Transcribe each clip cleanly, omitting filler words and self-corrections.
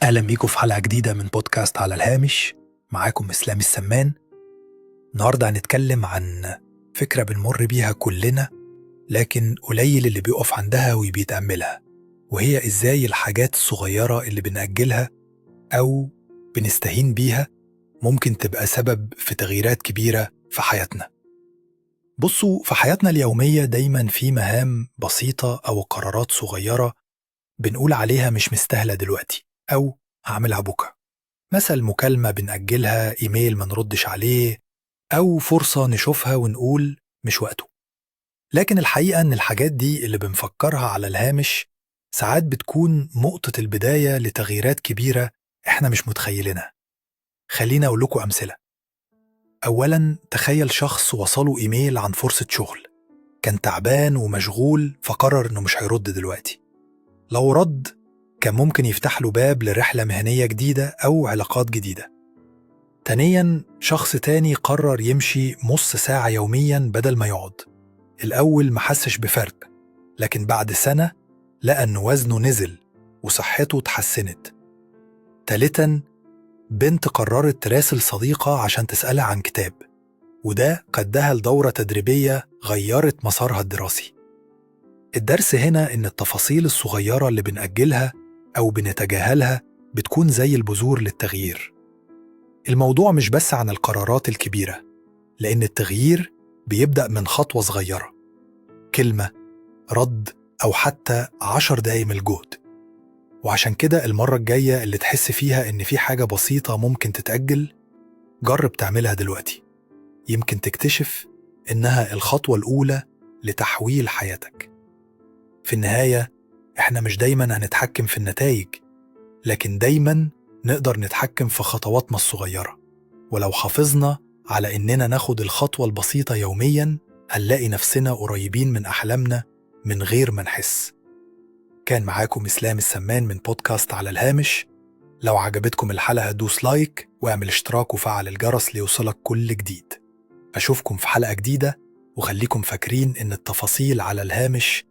أهلا بيكم في حلقة جديدة من بودكاست على الهامش. معاكم إسلام السمان. النهاردة هنتكلم عن فكرة بنمر بيها كلنا، لكن قليل اللي بيقف عندها وبيتأملها، وهي إزاي الحاجات الصغيرة اللي بنأجلها أو بنستهين بيها ممكن تبقى سبب في تغييرات كبيرة في حياتنا. بصوا، في حياتنا اليومية دايما في مهام بسيطة أو قرارات صغيرة بنقول عليها مش مستاهلة دلوقتي أو هعملها بكرة. مثل مكالمة بنأجلها، إيميل ما نردش عليه، أو فرصة نشوفها ونقول مش وقته. لكن الحقيقة إن الحاجات دي اللي بنفكرها على الهامش ساعات بتكون نقطة البداية لتغييرات كبيرة إحنا مش متخيلينها. خلينا أقول لكم أمثلة. أولاً، تخيل شخص وصله إيميل عن فرصة شغل، كان تعبان ومشغول فقرر إنه مش هيرد دلوقتي. لو رد كان ممكن يفتح له باب لرحلة مهنية جديدة أو علاقات جديدة. تانياً، شخص تاني قرر يمشي نص ساعة يومياً بدل ما يقعد. الأول ما حسش بفرق، لكن بعد سنة لقى إن وزنه نزل وصحته اتحسنت. تالتاً، بنت قررت تراسل صديقة عشان تسألها عن كتاب، وده قدها لدورة تدريبية غيرت مسارها الدراسي. الدرس هنا إن التفاصيل الصغيرة اللي بنأجلها أو بنتجاهلها بتكون زي البذور للتغيير. الموضوع مش بس عن القرارات الكبيرة، لأن التغيير بيبدأ من خطوة صغيرة، كلمة، رد، أو حتى 10 دقايق من الجهد. وعشان كده المرة الجاية اللي تحس فيها إن في حاجة بسيطة ممكن تتأجل، جرب تعملها دلوقتي. يمكن تكتشف إنها الخطوة الأولى لتحويل حياتك. في النهاية، إحنا مش دايماً هنتحكم في النتائج، لكن دايماً نقدر نتحكم في خطواتنا الصغيرة. ولو حافظنا على إننا ناخد الخطوة البسيطة يومياً، هنلاقي نفسنا قريبين من أحلامنا من غير ما نحس. كان معاكم إسلام السمان من بودكاست على الهامش. لو عجبتكم الحلقة دوس like واعمل اشتراك وفعل الجرس ليوصلك كل جديد. أشوفكم في حلقة جديدة، وخليكم فاكرين إن التفاصيل على الهامش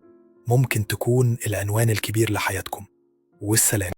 ممكن تكون العنوان الكبير لحياتكم. والسلام.